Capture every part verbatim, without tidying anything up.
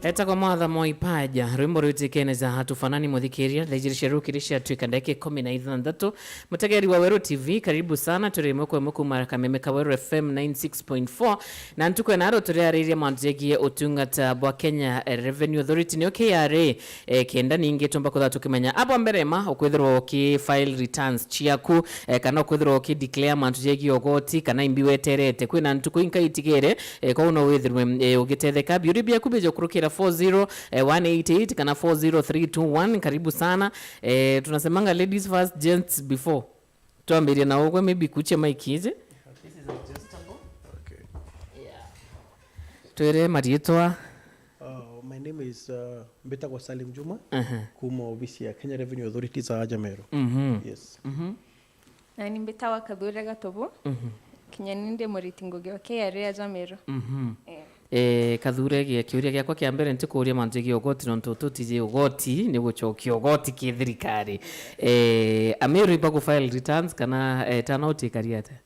Etagwa Martha Moipaja, rwimbo rwitikene ja Hatufanani. Muthikiria, thaa ijiri cia rukiri ciatuika ndagika ikumi na ithanthatu. Mutegeri wa Weru T V, karibu sana, turi imwe kwa imwe kuuma Kameme ka Weru F M ninety six point four, na ntuku ya naro turiariirie mantu jegie utungata bwa Kenya Revenue Authority, niyo K R A, eh, kenda ningi tumba kwithirwa tukimenya abo mbere ma ukwithirwa uki file returns ciaku, eh, kana ukwithirwa uki declare mantu jegie ugoti kana imbi weterete. Kwina ntuku inka itigere, eh, kwou no withirwe, eh, ugitetheka. Biuria biaku bija kurukira four zero one eight eight kana four zero three two one. Karibu sana. Eh, tunasemanga ladies first, gents before. Twambirie na ugwe, maybe kuche mic iji. This is adjustable. Okay. Yeah. Twire mariitwa. Uh, my name is, uh, mbitagwa Salim Juma, aha, kuma ofisi ya Kenya Revenue Authority za aja Meru. Mhm. Yes. Mhm. Nani mbitawa Kathure Gatobu. Mhm. Kinya ni ndi muriti ngugi wa K R A aja Meru. Mhm. Eh. Eh, Kathure, gia-, kiuria giakwa kia mbere ntikuuria mantu jegie ugoti, nontu tutiji ugoti, ni gucokia ugoti ki thirikari. Eh, Ameru iba ku file returns kana, eh, turnout ikari atia?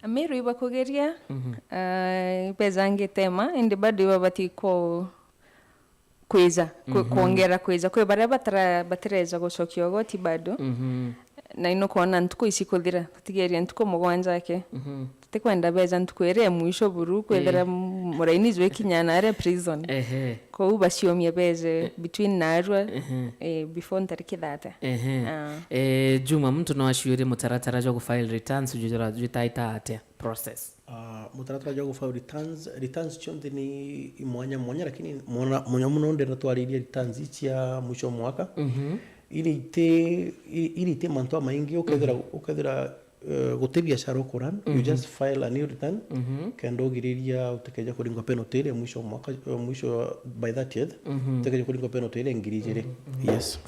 Ameru iba kugeria, mhm, ah, ibeja ngitema, indi bado ibabati ku-, kwija, ku-, mhm, kwongera kwija. Kwi baria batara-, batireja gucokia ugoti bado. Mhm. Na ino kwona ntuku ici kuthira, tutigerie ntuku mugwanja aki. Mhm. Tutikwenda beja ntuku iria ya mwisho buru, kwithira, eh, m-, muraini jwikinya na aria prison. Ehe. Kwou baciomie beje, eh, between narua, ehe, eh, before ntariki thirty. Ehe. Ah. Eh, Juma, muntu no aciurie mutaratara jwa ku file returns jwitaita atia? Process. Ah, mutaratara jwa gufile returns, returns cionthe ni imwanya mwanya, lakini mwanya muno ndenda twaririe returns cia mwisho wa mwaka. Mhm. Iria iti, i-, iria iti mantu amaingi, ukethira, mhm, ukethira, eh, guti biashara ukuran, you, mhm, just file a new return, mhm, kenda ugiriria utikeja kuringwa penalty iria mwisho wa mwaka, eh, mwisho by thirtieth, mhm, utikeja kuringwa penalty iria ngiri ijiri. Mhm, mhm. Yes.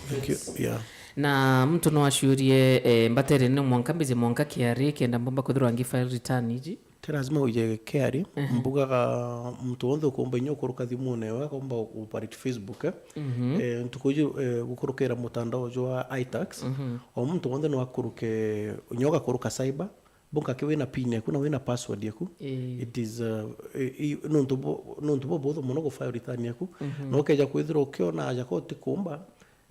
Thank you. Yeah. Na muntu no aciurie, eh, mbatere ni mwanka mbije mwanka K R A kenda mbomba kwithirwa ngi file return iji? Ti lazima wije K R A. Ehe. Mbugaga muntu wonthe ukumba inya ukuruka thimune ewe akomba operate Facebook, eh. Mhm. Eh, ntuku iji, eh, gukurukira mutandao jwa iTax, mhm, o muntu wonthe no akuruke, inya ugakuruka cyber, bunka ki wina pin yaku na wina password yaku. Eh. It is, uh, i-, i-, nuntu bu-, nuntu bubuthu muno gufile return yaku. Mhm. Na ukeja kwithirwa ukiona aja ko utikumba,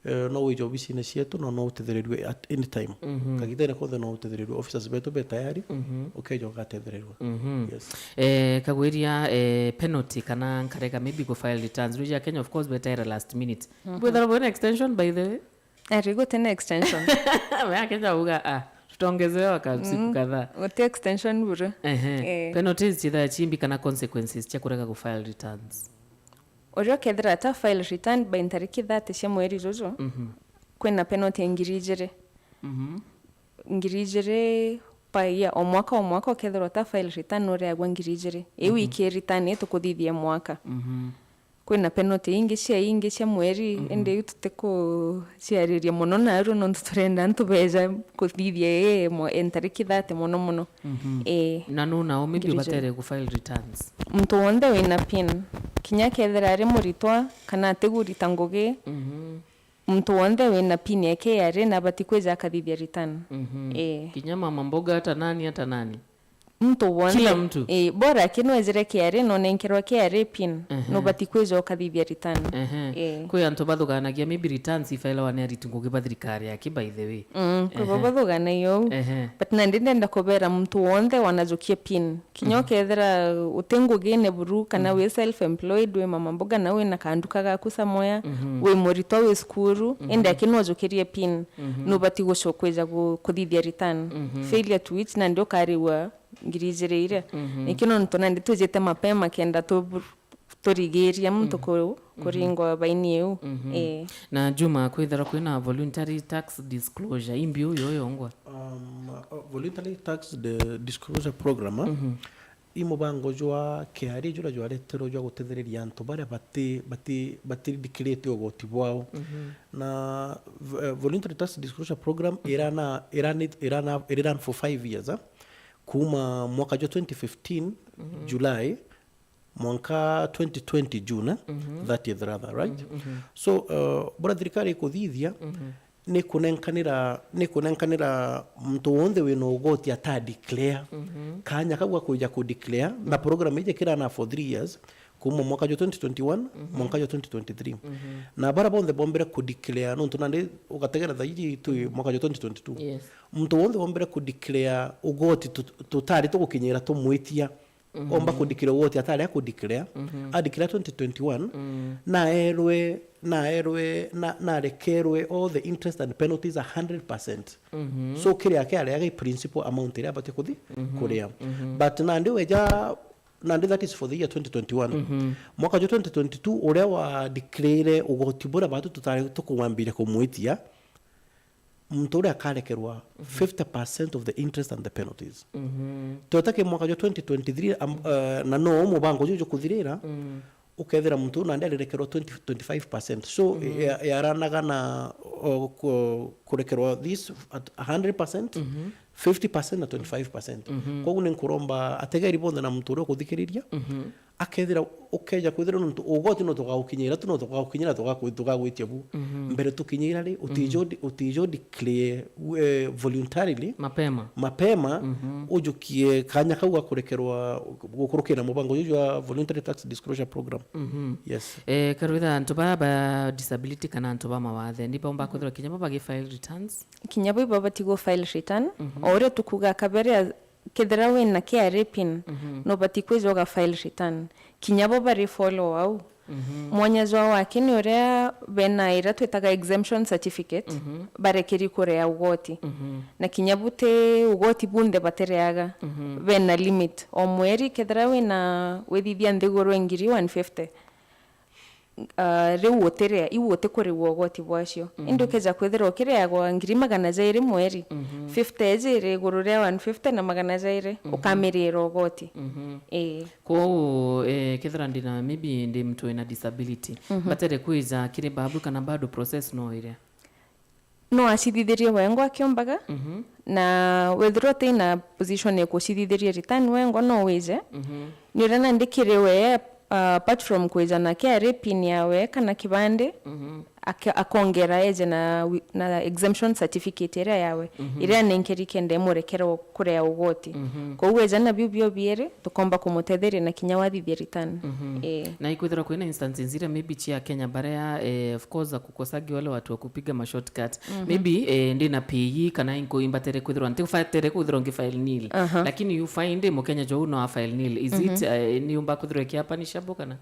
eh, no wije obisine cietu, no, no utethererie at any time. Mhm. Kagitene konthe no utethererie. Officers betu be tayari, mhm, ukeja ugatethereria. Mhm. Yes. Eh, kagwiria, eh, penalty kana nkarega maybe ku file returns. Rwiji ya Kenya, of course, betaira last minute. Mhm. Bwethera bwina extension, by the way? Ari, guti na extension. We Akenya uga, ah, tutongezewa ka siku, mm, kadhaa. Guti extension buru. Ehe. Eh. Penalties chithaa chimbi kana consequences cia kurega ku file returns? Uria ukethira ata file return by ntariki thirty cia mweri juju, mhm, kwina penalty ya ngiri ijiri. Mhm. Ngiri ijiri per year, o mwaka, o mwaka ukethirwa uta file return nureagwa ngiri ijiri. Iu, mhm, iki return itukuthithia mwaka. Mhm. Kwina penalty ingi cia ingi cia mweri, mhm, indi iu tutikuciariria mono narua nontu turenda antu beja kuthithia ii mwa-, ntariki thirty mono mono. Mhm. Ii. Na nu nao maybe ngiri ijiri batere ku file returns? Muntu wonthe wina pin, kinya kethira ari muritwa kana atigurita ngugi, mhm, muntu wonthe wina pin ya K R A nabati kwija akathithia return. Mhm. Ii. Kinya mama mboga, ata nani, ata nani? Muntu wonthe. Kila mtu? Ii, bora ki nwejire K R A na unenkerwa K R A pin, ehe, nubati kwija ukathithia return. Ehe. Ii. Kwi antu bathuganagia maybe returns ifailagwa ni ariti ngugi ba thirikari aki, by the way. Mm, kwi bo, ehe, bathuganagia uu. Ehe. But nandi ndenda kubera muntu wonthe wanajukia pin. Kinya, mhm, ukethira uti ngugine buru, kana, mhm, wi self employed, wi mama mboga na wina kanduka gaku somewhere, mhm, wi muritwa wi cukuru, mhm, indi aki nojukirie pin, mhm, nubati gucoka kwija ku-, kuthithia return. Mhm. Failure to which nandi ukarigwa ngiri ijiri iria. Mhm. Niki nontu nandi twijite mapema kenda tu-, turigiria muntu, mhm, ku-, mhm, kuringwa baini iu. Mhm. Ii. Na Juma, kwithirwa kwina voluntary tax disclosure, imbi uyo yongwa? Um, uh, voluntary tax di-, disclosure program, mhm, i mubango jwa K R A juria jwareterwe jwa gutethereria antu baria bati-, bati-, batideclarete ugoti bwao. Mhm. Na v-, eh, voluntary tax disclosure program, mhm, irana, irana, irana, iri run for five years, eh? Kuma mwaka jwa twenty fifteen, mhm, July, mwanka twenty twenty June, eh? Mhm. Thirtieth rather, right? Mhm, mhm. So, uh, buria thirikari ikuthithia, mhm, ni kunenkanira, ni kunenkanira muntu wonthe wina ugoti ata declare, mhm, kanya kau ga kwija ku declare, na program iji kirana for three years, Kuma mwaka jwa twenty twenty-one, mwanka jwa twenty twenty-three. Na bara bonthe bombire ku declare, nontu nandi ugategera thaiji tu mwaka jwa twenty twenty-two. Yes. Muntu wonthe wombire ku declare ugoti tu-, tutari tugukinyira tumwitia. Omba ku declare ugoti atari aku declare. A declare twenty twenty-one, naerwe, naerwe, na, narekerwe all the interest and penalties a hundred percent. So kiria kiareaga i principal amount iria abati kuthi kuria. But nandi weja nandi that is for the year twenty twenty-one. Mwaka jwa twenty twenty-two, uria wa declare ugoti buria batu tutari tukugwambiria kumwitia, muntu uria akarekerwa fifty percent of the interest and the penalties. Tweta ki mwaka jwa twenty twenty-three, am-, eh, na no mubango juju jukuthirira, ukethira muntu uu nandi arirekerwa twenty, twenty-five percent. So, ya-, yaranaga na, o, ku-, kurekerwa this at a hundred percent, fifty percent na twenty-five percent. Koguo ni nkuromba ategeri bonthe na muntu uria ukuthikiriria, akethira ukeja kwithira nontu ugoti no tugagukinyira tu, no tugagukinyira, tugaku-, tugagwitia bu. Mbere tukinyira ri, utijo di-, utijo declare, eh, voluntarily Mapema. mapema, ujukie kanya kau ga kurekerwa gukurukira mubango juju jwa Voluntary Tax Disclosure Program. Yes. Eh, karwitha antu ba, ba disability kana antu ba mawathe, ni baumba kwithirwa kinya bo bagi file returns? Kinya bo ibabati gu file return. O uria tukuga kabere, kethira wina K R A pin, no bati kwija uga file return. Kinya bo bari follow au. Mwanya jwa waki ni uria bena iria twitaga exemption certificate, barekeri kurea ugoti. Na kinya buti ugoti bunthe batereaga. Bena limit. O mweri kethira wina withithia nthiguru e ngiri one fifty, ah, riu utiria, iu utikurigwa ugoti bwacio. Indi ukeja kwithirwa ukiriagwa ngiri magana jairi mweri, fifty iji iri iguru ria one fifty na magana jairi, ukamirira ugoti. Ii. Kwou, eh, kethira ndina, maybe ndi mtu wina disability, mbatere kwija kiri babu kana bado process no iria? No acithithirie wengwa akiombaga, na wethirwa utina position ya kucithithiria return wengwa, no wije. Ni uria nandi kiri we, uh, apart from kwija na K R A pin yawe kana kibandi, ake-, akongera eje na wi-, na exemption certificate iria yawe, iria nenkeri kenda imurekera kurea ugoti. Kwou weja na biu bio biiri, tukomba kumutetheria na kinya wathithia return. Ii. Na ikwithirwa kwina instances iria maybe cia Kenya baria, eh, of course, akukosagi wale watu wa kupiga ma shortcut. Maybe, eh, ndina payee kana inko imbatere kwithirwa, ntibatere kwithirwa ngi file nil. Lakini you find, eh, Mukenya juu no a file nil. Is it, eh, niumba kwithirwa ikia punishable kana?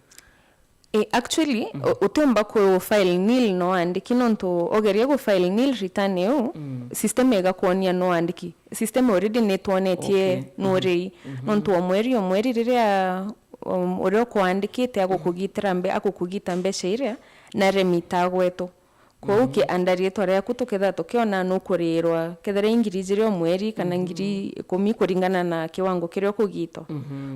Eh, actually, u-, utiumba ku file nil no andiki, nontu ugeria gu file nil return iu, system igakuonia no andiki. System already nitwonetie nuri. Nontu o mweri o mweri riria, um, uria ukwandikite agukugitira mbe-, agukugita mbeca iria, na remit agwetu. Kwou ki-, under riitwa riaku tukethira tukiona nukurirwa, kethira i ngiri ijiri o mweri, kana ngiri ikumi kuringana na kiwango kiria ukugitwa.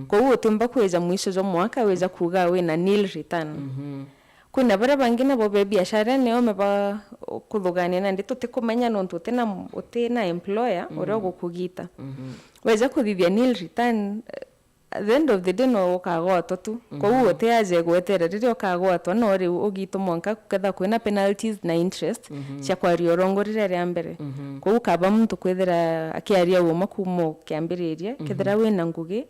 Kwou utiumba kwija mwisho jwa mwaka wija kuuga wina nil return. Kwina baria bangi nabo be biashara nio me ba kuthugania nandi tutikumenya nontu utina, utina employer uria ugukugita. Weja kuthithia nil return, at the end of the day no ukagwatwa tu. Kwou uti aja igwetera riria ukagwatwa, no riu ugitwa mwanka kethira kwina penalties na interest cia kwaria urongo riria ria mbere. Kwou kaba muntu kwithira akiaria uma kuma kiambiriria, kethira wina ngugi,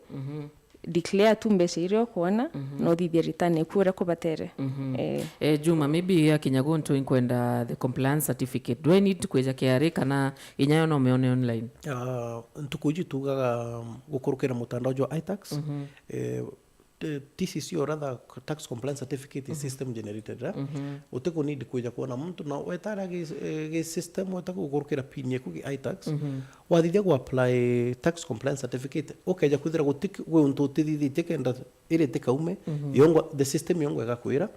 declare tu mbeca iria ukwona, na uthithie return eku uria kubatere. Eh. Eh, Juma, maybe akinya guntu inkwenda the compliance certificate. Do I need to kwija K R A kana inya yo no meone online? Ah, ntuku iji tugaga, um, gukurukira mutandao jwa iTax. Eh, the T C C or rather tax compliance certificate is system generated, eh? Utiku need kwija kuona muntu, na wetara gi, eh, gi system, weta gukurukira pin yaku gi iTax. Wathithia gu apply tax compliance certificate, ukeja kwithira guti-, gwi untu utithithitie kenda iri itikaume, yongwa, the system yongwa igakwira.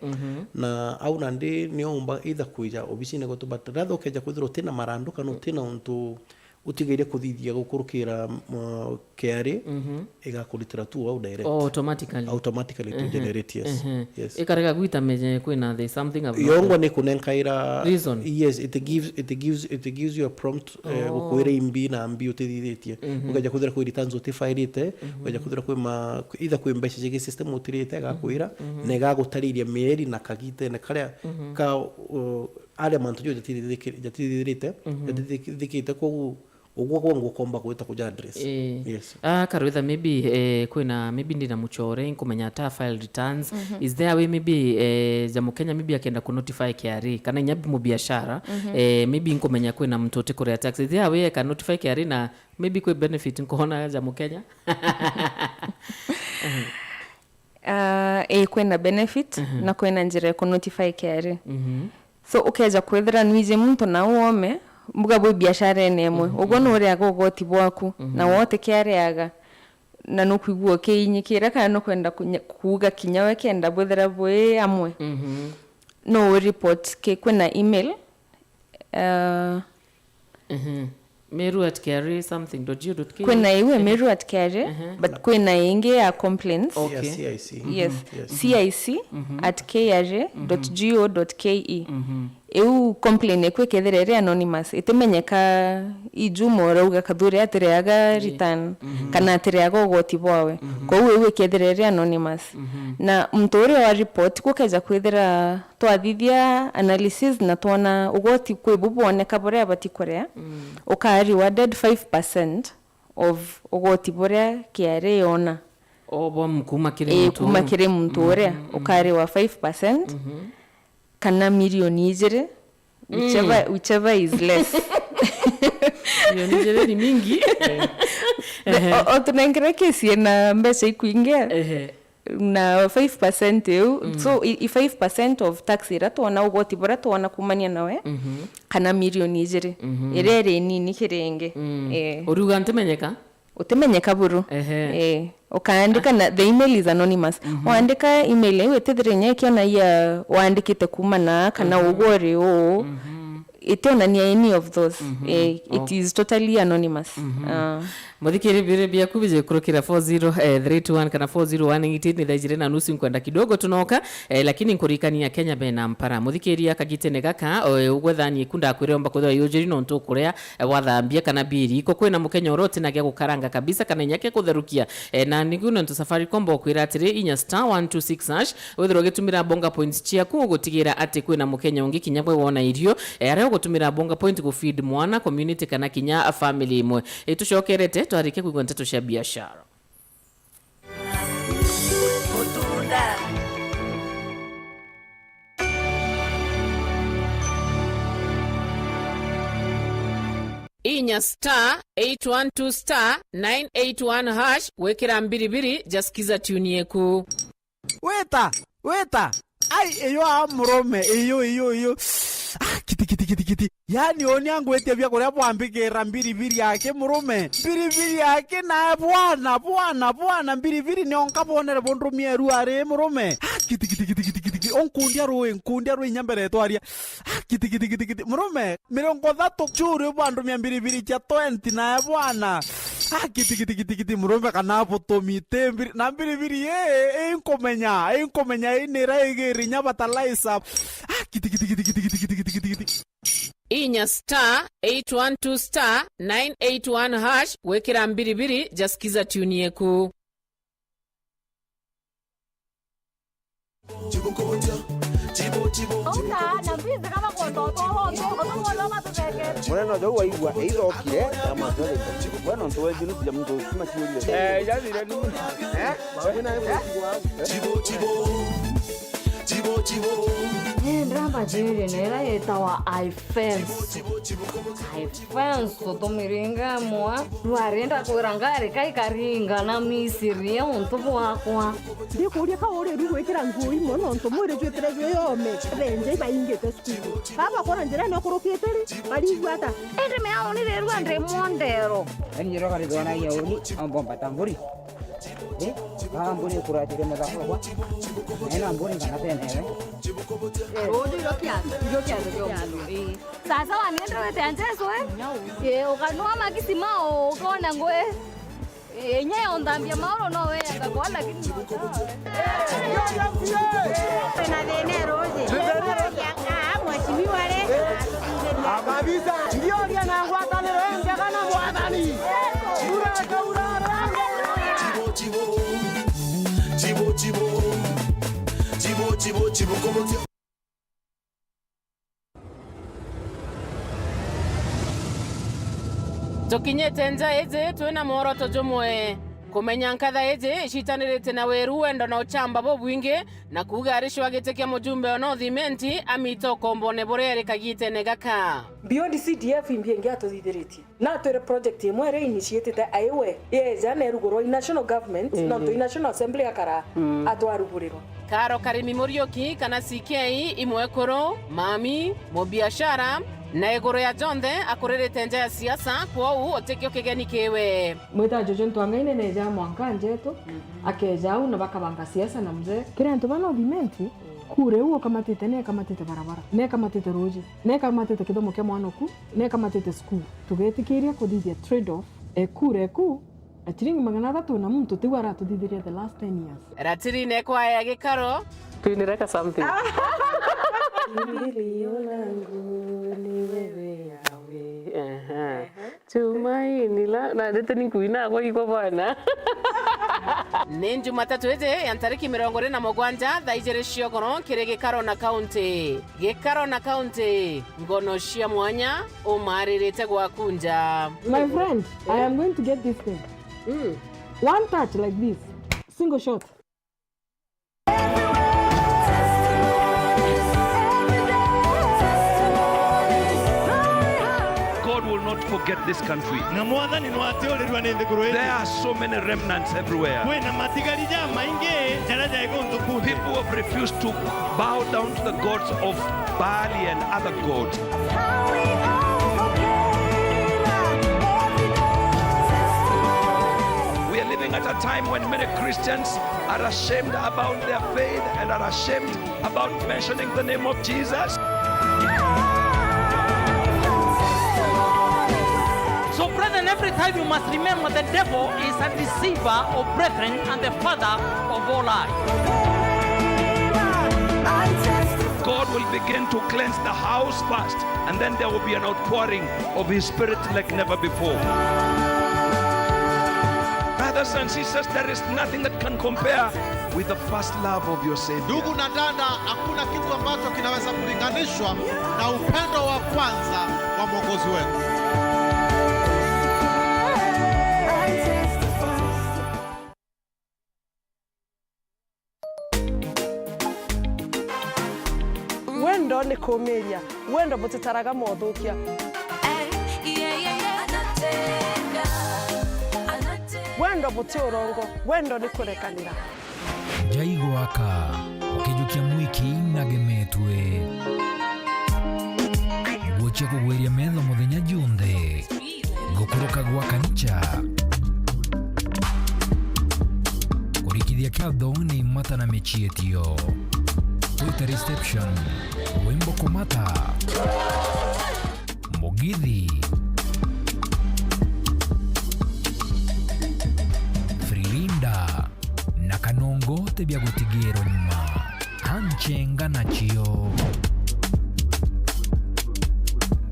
Na au nandi niomba either kwija obisine gwetu, but rather ukeja kwithira utina marandu kana utina untu utigeire kuthithia gukurukira, mm, K R A, igakuritira tu au direct. Oh, automatically. Automatically to generate, yes. Yes. Ikarega gwita meje kwina the something abnormal. Yongwa ni kunenkaira reason. Yes, it gives, it gives, it gives you a prompt, eh, gukwira imbi na mbi utithithitie. Ukeja kwithira kwi returns utifairite, ukeja kwithira kwi ma, either kwi mbeca cia system utirite, igakwira, na igagutariria mieri na kagitene karia ka, uh, aria mantu jo jatithithiki-, jatithithirite, jatithithikite, koguo Uguo gwangu ukomba gwita kuja address. Eh. Yes. Ah, Karwitha, maybe, eh, kwina, maybe ndina muchore, nkumenya ta file returns. Mhm. Is there a way maybe, eh, ja Mukenya maybe akenda ku notify K R A, kana inya mubiashara, mhm, eh, maybe nkumenya kwina muntu utikuria tax. Is there a way I can notify K R A na maybe kwi benefit nkona ja Mukenya? Ah, ii, kwina benefit, mhm, na kwina njira ya ku notify K R A. Mhm. So, ukeja kwithira nwiji muntu na uome, mbuga bwi biasharene imwe. Mhm. Uguo nuriaga ugoti bwaku, na, mhm, wote kiariaga, na nukwigua ukiinyikira kana nukwenda kunya-, kuuga kinya we kenda bwithira bwi amwe. Mhm. No u report ki, kwina email, uh, Mhm. Meru at K R A something dot G O dot K E. Kwina iu ya, mhm, Meru at K R A, mhm, but kwina ingi ya complaints. Okay. Ya C I C. Yes. Mhm. Yes. C I C, mhm, at K R A dot G O dot K E. Mhm. Iu complaint iku ikethira iri anonymous, itimenyeka i Juma urauga Kathuri atireaga, ii, return, mhm, kana atireaga ugoti bwawe. Mhm. Kwou iu ikethira iri anonymous. Mhm. Na muntu uria wa report gukeja kwithira twathithia analysis na twona ugoti kwi bu bwoneka buria abati kuria, mm, ukaa rewarded five percent of ugoti buria K R A yona. O bwa m-, kuma kiri, ii, muntu kuma uyu, kiri muntu uria, mhm, mhm, ukariwa five percent, mhm, kana milioni ijiri, mm, whichever, whichever is less. Milioni ijiri ni mingi. Ehe. O, o tunengere kesi ina mbeca ikwingi. Ehe. Na five percent iu, mm, so i, i five percent of tax iria twona, ugoti buria twona kumania nawe, mhm, kana milioni ijiri, mhm, iria iri nini kiri ingi. Mm. Eh. Uriuga ntimenyeka? Utimenyeka buru. Ehe. Eh. Ukaandika na, the email is anonymous. Mhm. Waandika email iu itithira inya ikionagia waandikite kuma na kana, mhm, ugwe uri uu. Mhm. Itionania any of those. Mhm. Eh, it, okay, is totally anonymous. Mhm. Ah. Muthikiri, biri biaku bije kurukira four zero three two one kana four zero one eight eight, ni thaa ijiri na nusu, nkwenda kidogo tunoka, eh, lakini nkuririkania Kenya bena mpara. Muthikiria kagitene gaka, eh, ugwe thani iku ndakwire omba kwithirwa yujiri nontu ukuria, eh, wathambia kana biri iko kwina Mukenya uria utina gia gukaranga kabisa kana inya gia kutherukia. Eh, na nigu nontu Safaricom bokwira atiri, inya star one two six hash, withirwe ugitumira bonga points ciaku gutigira ati kwina Mukenya ungi kinya gwe wona irio, eh, aria ugutumira bonga point gu feed mwana, community kana kinya family imwe. Eh, tucokerete twarikia kwigua nteto cia biashara. Inya star eight one two star nine eight one hash gwikira mbiribiri ja Skiza tune yeku. Wita, wita. Ai, iyo a murume, iyo, iyo, iyo. Ah, kiti, kiti, kiti, kiti. Yaani, uni angwitie bia kuria bwambikira mbiribiri aki murume. Mbiribiri aki na bwana, bwana, bwana, mbiribiri nio nkabonere bundumia eru ari murume. Ah, kiti, kiti, kiti, kiti, kiti, kiti. Unkundia rui, nkundia rui inya mbere twaria. Ah, kiti, kiti, kiti, kiti. Murume, mirongo ithatu churi bwandumia mbiribiri cia twenty nae bwana. Ah, kiti, kiti, kiti, kiti, murume kana butumi ti mbiri-, na mbiribiri ii, ii nkumenya, ii nkumenya ii nira igiri inya fertilizer. Ah, kiti, kiti, kiti. Inya star eight one two star nine eight one hash gwikira mbiribiri ja Skiza tune yeku. Munene uju waigua ithokire na matwere. We nontu we njuruti ya muntu utima ciuria. Eh, yathire ni. Eh? Ndamba ciuria nera yetawa ifence. Ifence tumiringa mwa. Rwarenda kwira ngari kaikaringa na Misiri ya untu bwakwa. Ndikuuria ka uriru gwikira nguo imwe nontu mwiri jwitire jwi yome. Benja ibaingite cukuru. Baba kora njirene ukurukite ri, barigua ata? Indi miauni rirua ndi mwondero. Yaani njiro karithwa na yauni, ombo mbata mburi. Eh? Baba mburi kuratire muthaka kwa. Ena mburi kana tenewe. Ruju iro kiandu, iro kiandu kio. Sasa waniendelete anjesu, eh? Ye, ukanua magisi mao, ukona ngwe. Eh, inya ya unthambia maoro no we anga kwa, lakini no sawa. Pena thina ruji. Ah, mheshimiwa re. Kabisa. Ndioria na ngwataniro ingi kana mwathani. Ura kaura. Chibo, chibo. Chibo, chibo. Chibo, chibo, chibo, kobotia. Tukinyite nja iji twina mworoto jumwe, kumenya nkatha iji icitanirite na wiru, wendo na uchamba bubwingi, na kuuga aricwa giti kia mujumbe wa North Imenti amite ukombone buria eri kagitene gaka. Beyond C D F imbi ingi atuthithiritie. Na atwire project imwe iria initiatite aiwe yeja na irugurwa i national government, mm, nontu i national assembly akara, mm, atwarugurirwa. Karo Karimi Muriuki kana C K i mwekuru, mami, mubiashara, na iguru ya jonthe akuririte nja ya siasa, kwou utikio kigeni kiwe. Mwita Jojo Ntwangaine neja mwanka njetu, mhm, akeja au na bakabanga siasa na mzee. Kiri antu ba North Imenti, kura iu ukamatite, ni ikamatite barabara, ni ikamatite ruuji, ni ikamatite kithomo kia mwana oku, ni ikamatite cukuru. Tugetikiria kuthithia trade off, e kura eku, a ciringi magana athatu na muntu tiu aratuthithiria the last ten years. Ratiri ne kwaya gikaro. Tuinire ka something. Kimbilio langu ni wewe Yahweh. Ehe. Tumaini la, na ndete ni nkuina kwa iko bwana. Ni Jumatatu iji ya ntariki mirongo iri na mugwanja, thaa ijiri cia ugoro kiri Gikaro na County. Gikaro na County, ngono cia mwanya umaririte gwaku nja. My friend, I am going to get this thing. Mm. One touch like this, single shot. God will not forget this country. Na Mwathani nwatiurirua ni nthiguru ii. There are so many remnants everywhere. Kwina matigari jamaingi jaria jai guntu kunthe. People have refused to bow down to the gods of Baal and other gods. We are living at a time when many Christians are ashamed about their faith and are ashamed about mentioning the name of Jesus. So, brethren, every time you must remember the devil is a deceiver of brethren and the father of all lies. God will begin to cleanse the house first, and then there will be an outpouring of His Spirit like never before. Brothers and sisters, there is nothing that can compare with the first love of your Savior. Ndugu na dada, hakuna kitu ambacho kinaweza kulinganishwa na upendo wa kwanza wa Mwokozi wetu. Wendo ni kuumiria, wendo butitaraga mothukia. Wendo buti urongo, wendo ni kurekanira. Njai gwaka, ukijukia mwiki nagemetue. Nguo cia kugwiria metho muthenya junthe. Gukuruka gwa kanica. Kurikithia kiatho ni mata na michietio. Kwita reception, wimbo kumata. Mugithi. Frilinda. Na kanongo ti bia gutigirwa nyuma. Anchenga nacio.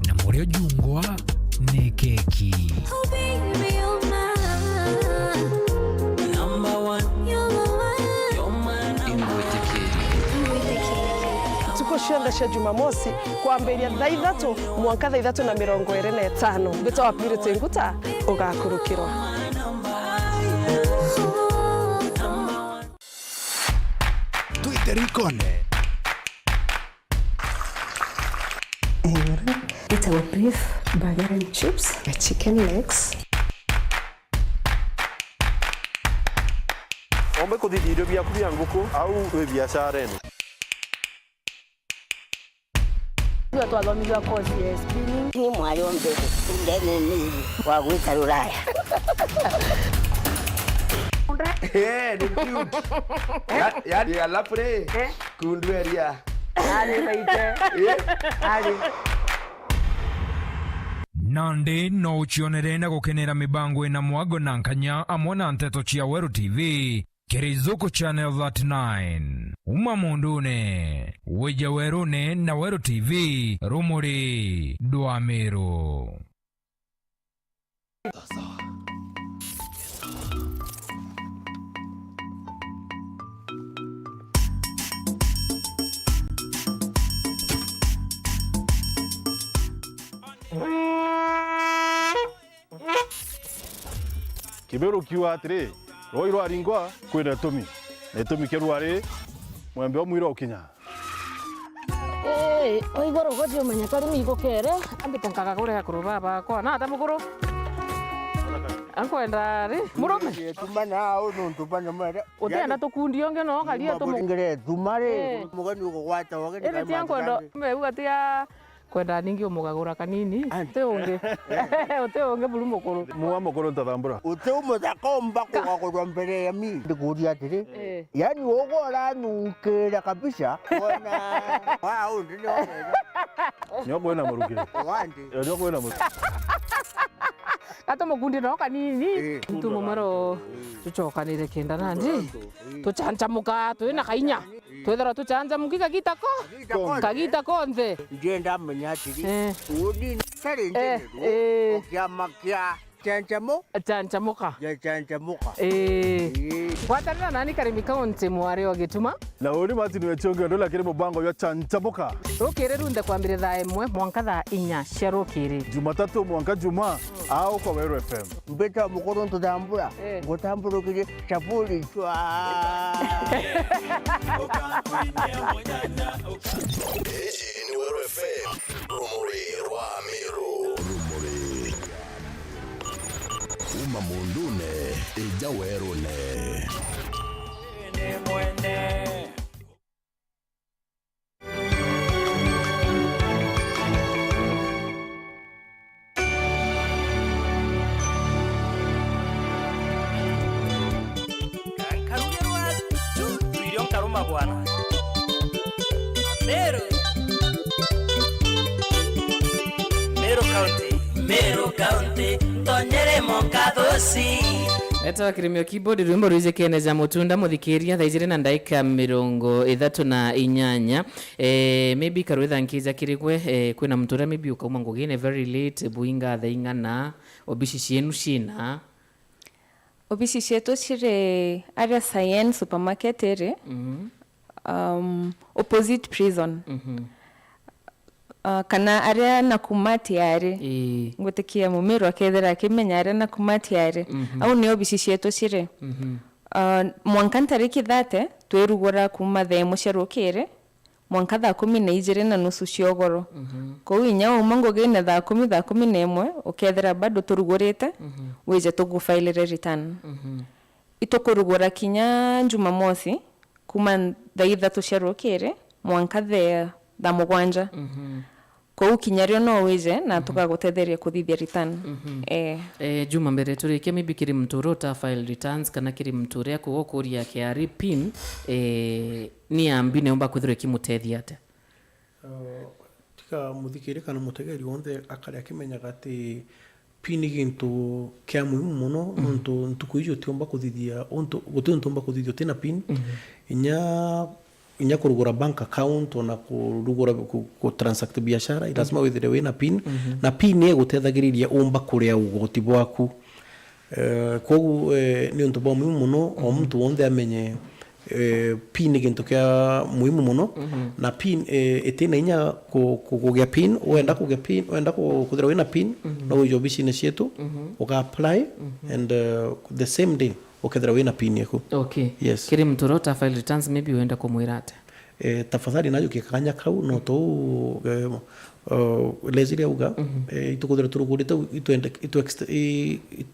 Na murio jungwa ni keki. Oh, baby, you're mine. Number one. You're the one. You're mine. Ingwitikiria. Ntuku cionthe cia Jumamosi, kwambiria thaa ithatu mwanka thaa ithatu na mirongo iri na itano, mbitwa wa Purity Nguta ugakurukirwa. Twite rikone. Iguru itagwo beef burger and chips na chicken legs. Ombe kuthithia irio biaku bia nguku au wi biacarene. Ndio twathomithua course ya spinning. Ni mwayo mbere, ndene ni wa gwita Ruraya. Eh, ni cute. Ya-, yani, alafu ri, eh? Kundu eria. Ari baite. Eh? Ari. Nandi no ucionere na gukenera mibango ina mwago na nkanya amwe na nteto cia Weru T V. Kiri Zuku Channel thirty-nine. Uma mundune, wija werune na Weru T V, rumuri dwa Meru. Kiberu kiuga atiri, rwai rwaringwa, kwina itumi. Na itumi kia rwari, mwembe o mwira ukinya. Ii, waigua rugoji umenya kari migo kere, ambite nkagagure gakuru baba akwa. Na ata mukuru? Ankwenda ri? Murume? Tuma na au nuntu bana mara. Utienda tukundi ungi no karia tumu- Mabungire tuma ri. Ii. Mugeni ukugwata wageni. Indi ti ankwenda, mbeu atia Kwenda ningi umugagura kanini. Andi. Uti ungi. Uti ungi buru mukuru. Muwa mukuru ntathambura. Uti umuthaka umba kugagurwa mbere ya mi. Ndikuria atiri, eh, yani ugo uranunkira kabisa. Wona. Wa undi ni wona. Nyo kwina murukire. Wandi. Nyo kwina murukire. Gato mukundi no kanini. Eh. Ntu mumaro tucokanire kenda nandi. Eh. Tuchanchamuka twina kainya. Twithirwa tuchanjamuki kagita ko? Kagita konthe. Kagita konthe. Ndienda menya atiri, eh, uni ntari, eh, njeru, eh, o kiama kia chanjamo? Chanjamuka. Ya chanjamuka. Eh. Eh. Gwatanira nani Karimi County, mwari wa Gituma. Na uni Martin Wechonge, ndula kiri mubango jwa chanjamuka. Rukiri runthe kwambire thaa imwe mwanka thaa inya cia rukiri. Jumatatu mwanka Juma, au kwa Weru F M. Mbita mukuru ntutambura, eh, ngutamburukirie chaburi chwa. Iji ni Weru F M, rumuri rwa Meru. Rumuri. Kuma mundune, ija werune. Nkarugerwa tu, tu irio nkaruma bwana. Meru. Meru County. Meru County, ntonyere monka thosi. Etawa Kirimio Keyboard, rwimbo rwijikene ja Mutunda, muthikiria, thaa ijiri na ndaika mirongo ithatu na inyanya. Eh, maybe karwitha nkija kiri gwe, eh, kwina muntu uria maybe ukauma ngugine very late, buinga thaa ing'ana, obici cienu ciina? Obici cietu ciri aria Sayen Supermarket iri, mhm, um, opposite prison. Mhm. Ah, kana aria Nakumati ari. Ii. Ngwitikia Mumiru akethira akimenya aria Nakumati ari. Mhm. Au ni obici cietu ciri. Mhm. Ah, mwanka ntariki thirty, twirugura kuuma thaa imwe cia rukiri, mwanka thaa kumi na ijiri na nusu cia ugoro. Mhm. Kou inya wauma ngugine thaa kumi, thaa kumi na imwe, ukethira bado turugurite, mhm, wije tugufailire return. Mhm. Itukurugura kinya Jumamosi, kuuma thaa ithatu cia rukiri, mwanka thaa, thaa mugwanja. Mhm. Kou kinya rio no wije na, mhm, tugagutetheria kuthithia return. Mhm. Eh. Eh, Juma, mbere turikia, maybe kiri muntu uria uta file returns kana kiri muntu uria akuga ukuria K R A pin, eh, ni ambi na yumba kwithirwa ikimutethia atia? Uh, tiga muthikiri kana mutegeri wonthe akare akimenyaga ati pin ni gintu kia muhimu mono, mhm, nontu ntuku iji utiumba kuthithia untu, guti untu umba kuthithia utina pin. Mhm. Inya, inya kurugura bank account, ona kurugura, ku, ku transact biashara, i lazima, mhm, withire wina pin. Mhm. Na pin ni iguteithagiriria umba kuria ugoti bwaku. Eh, kwogu, eh, ni untu bwa muhimu mono, o, mhm, muntu wonthe amenye, eh, pin ni gintu kia muhimu mono, mhm, na pin, eh, itina inya ku-, ku-, kugia pin, wenda kugia pin, wenda ku-, kwithirwa wina pin, mhm, no wije obicine cietu, mhm, uga apply, mhm, and, eh, the same day ukethirwa wina pin yaku. Okay. Yes. Kiri muntu uria uta file returns, maybe wenda kumwira atia? Eh, tafadhali najukie kanya kau, no tou, eh, uh, Leslie auga, mhm, eh, itukuthira turugurite, itwende, itu ext-, i-, it-,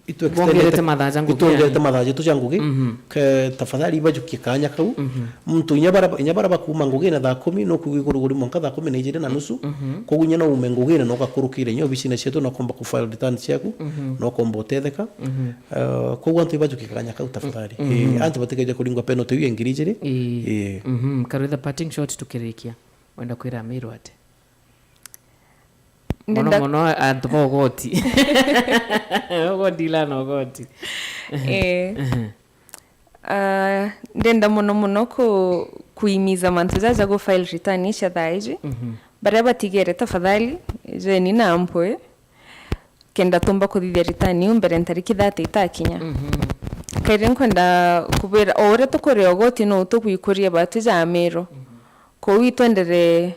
itu extended, bongerete mathaa ja ngugi, itwongerete yani, mathaa jetu ja ngugi. Mhm. Ke, tafadhali ibajukie kanya kau. Mhm. Muntu inya bara, inya bara bakuuma ngugi na thaa kumi, no kuigwa ikuruguri mwanka thaa kumi na ijiri na nusu. Mhm. Koguo inya no uume ngugi na no ugakurukire inya obicine cietu, no komba ku file return ciaku, mhm, no komba utetheka. Mhm. Eh, koguo antu ibajukie kanya kau tafadhali. Mhm. Eh, antu batikeje kuringwa penalty iu ya ngiri ijiri. Ii. Ii. Mhm. Karwitha parting shot tukirikia. Wenda kwira Amiru atia? Mono ndenda- mono antu ba ugoti. Ugondila na ugoti. Eh. Ehe. Ah, ndenda mono mono ku-, kuimiza mantu jaja gu file return cia thaa iji. Mhm. Baria batigere, tafadhali, jeni na mpwi, kenda tumba kuthithia return iu mbere ntariki thirty itakinya. Mhm. Kairi nkwenda kubira, o uria tukuria ugoti, nou tugwikuria batu ja Amiru. Mhm. Kou itwendere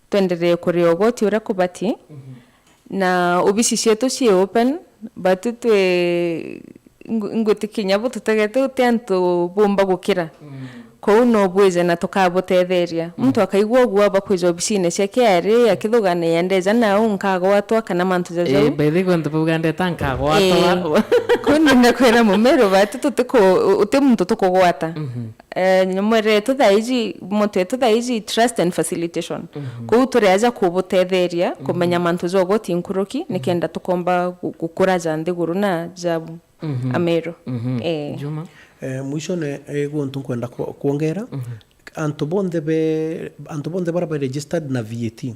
twenderee kuria ugoti uria kubati, mhm, na obici cietu cii open But twi ngu- ngwitikinya bu tutegete uti antu bumba gukira. Kou no bwije na tukabutetheria. Muntu akaigua uguo aba kwija obisine cia K R A akithugania ndeja nau nkagwatwa kana mantu ja Eh, jau. By the way, antu bauga ndeta nkagwatwa. Eh, kuu ndenda kwira Mumeru bati tutiku uti muntu tukugwata. Eh, nyamu eretu thaiji, motu yetu thaiji trust and facilitation. Kuu turi aja kubutetheria kumenya mantu ja ugoti nkuruki nikenda tukomba gu- gukura ja nthiguru na ja Ameru. Eh. Juma. Eh, mwishone, eh, guntu nkwenda kwo- kwongera. Antu bonthe be antu bonthe bara be registered na V A T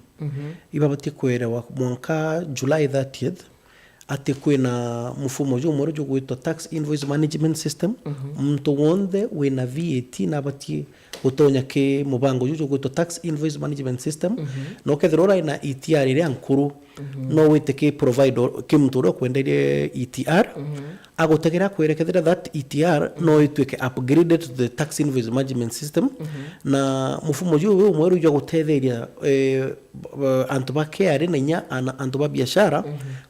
ibabatie kwerewa mwanka July thirtieth ati kwina mufumo jumweru jugwitwa tax invoice management system. Muntu wonthe wina V A T nabatie gutonya ki mubango juju jugwitwa tax invoice management system. Na ukethirwa urai na E T R iria nkuru, no wite ki provider ki muntu uria ukwenderie E T R, agutegera akwire kethira that E T R no ituike upgraded to the tax invoice management system. Na mufumo juu wi umweru jwa gutetheria, eh, b- b- antu ba K R A na inya ana- antu ba biashara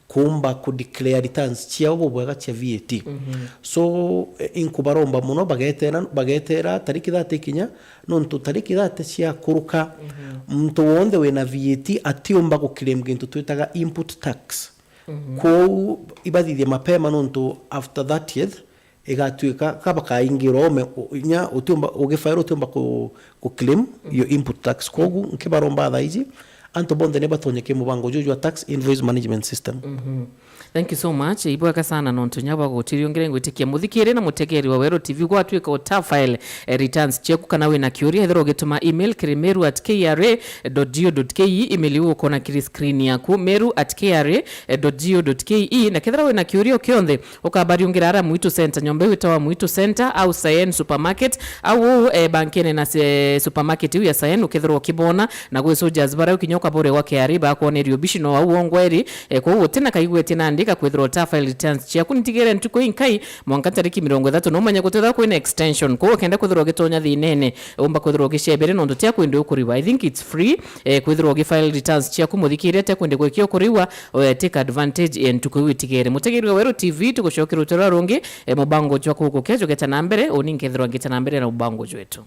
kuumba ku declare returns ciao bubwega cia V A T. So, eh, inkubaromba muno bagetera bagetera tariki thirty ikinya, nontu tariki thirty ciakuruka, muntu wonthe wina V A T atiumba guclaim gintu twitaga input tax. Kwou ibathithie mapema, nontu after thirtieth igatuika ka bakaingira ome, u- inya utiumba ugifile utiumba ku, ku claim your input tax. Kogu nkibaromba thaiji antu bonthe ni batonye ki mubango juju jwa tax invoice management system. Thank you so much. Ibwega sana nontu nya bwa gutiria ungire ngwitikia muthikiri na mutegeri wa Weru T V gwatuika utafile, eh, returns ciaku kana wina kiuria, ethirwa ugituma email kiri meru at K R A dot G O dot K E, email iu ukona kiri screen yaku, meru at K R A dot G O dot K E, na kethira wina kiuria o kionthe, ukabariungira ara Mwitu Center, nyomba iu itawa Mwitu Center, au Sayen Supermarket, au uu, eh, bankene na se- supermarket iu ya Sayen, ukethirwa ukibona, na gwi soldiers baria ukinya ukabore gwa K R A bakwoneria obici no au ongweri, eh, kwou utina kaigwetie nandi gakwithirwa utafile returns ciaku. Nitigere ntuku inkai, mwanka tariki mirongo ithatu, no umanye gutethwa kwina extension, kwou ukenda kwithirwa ugitonya thinene, umba kwithirwa ugicebere nontu tia kwindi ukuriwa. I think it's free, eh, kwithirwa ugifile returns ciaku, muthikiria, tia kwindi gwikia ukuriwa, eh, take advantage, eh, ntuku iu itigere. Mutegeri wa Weru T V, tugucokera utero rungi, eh, mubango jwa kuguke jugeta na mbere, uni nkethirwa ngita na mbere na mubango jwetu.